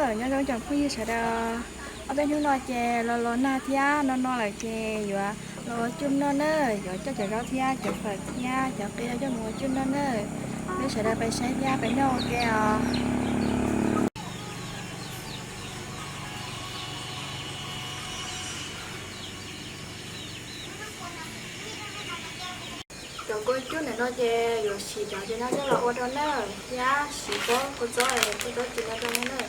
Nyob zoo cov phooj ywg sawv daws, ob peb hnub no ces los los nag thiab no no lawm ces yuav los ua cuj noj na, yuav coj cov zaub thiab cov fawm thiab cov qe no coj mus ua cuj noj na. Peb sawv daws pais saib thiab pais noj ua ke os. Cov kua cuj ntawm no ces yuav siv cov txiv no coj los ua rau na, thiab siv pob kua txob, kua txob txiv no rau na.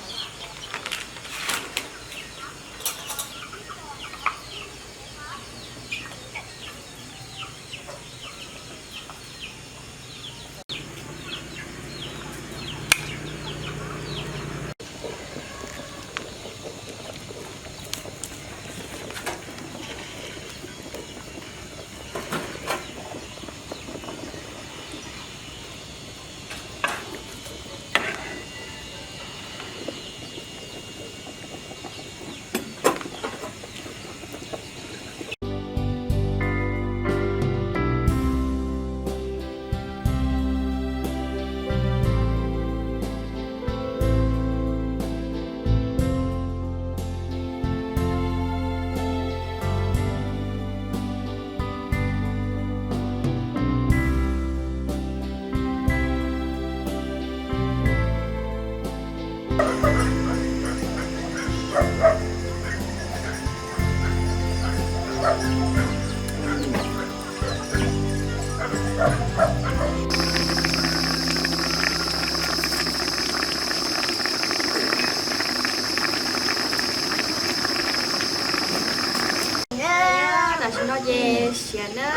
Tam sim no ces siav na,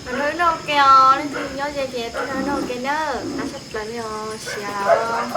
los nrog wb noj ua ke os, leej twg nyob ze ces tuaj nrog noj ua ke na, qab tshaj plaws li os, siav lawm.